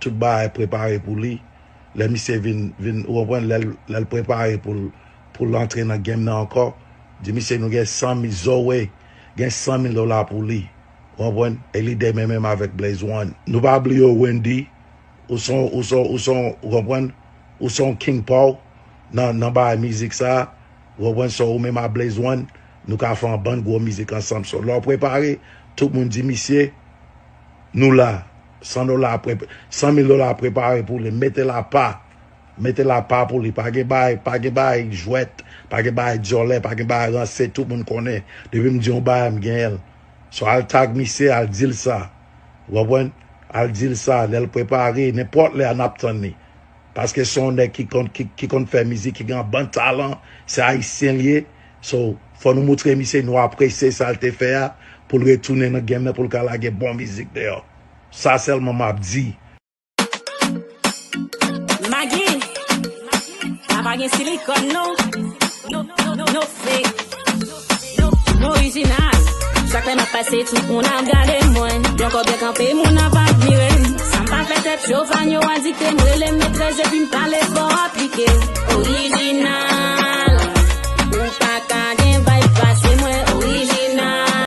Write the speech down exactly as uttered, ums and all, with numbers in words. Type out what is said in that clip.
tout bagay prepare pou li. Lè misye vin, vin, ou konprann, lè l, lè l prepare pou l, pou l antre nan game nan ankò, di misye nou gen san mil, Zoe gen san mil dola pou li. Ou konprann? E li de men menm avèk Blaze One. Nou pa bliye w, Wendy, ou son, ou son, ou son, ou konprann? Ou son King Paw nan, nan bagay mizik sa. Ou konprann? So, ou menm a Blaze One, nou ka fè yon bann gwo mizik ansanm. So, lè w prepare, tout moun di misye, nou la. San dola, pre-, san mil dola prepare pou li. Mete l apa. Mete l apa pou li. Pa gen bagay, pa gen bagay jwèt, pa gen bagay dyòlè, pa gen bagay ranse, tout moun konnen. Depi m di yon bagay, m genyen l. So, al tag misye, al di l sa. Ou konprann? Al di l sa, lè l prepare, nenpòt lè a n ap tann li. Paske se yon nèg ki konn, ki, ki konn fè mizik, ki gen yon bann talan, se ayisyen l ye. So, fò nou moutre misye nou apresye sa l te fè a, pou l retounen nan game nan, pou l ka lage bon mizik deyò. Sa sèlman m ap di. Magi, sa pa gen silikòn non. No, no, no, no fake. No, no orijinal. Chak lè m ap pase, tout moun ap gade mwen. Yon kò byen kanpe, moun ap admire m. Sa m pa fè tèt cho, fan yo adikte m. Rele m metrès epi m pale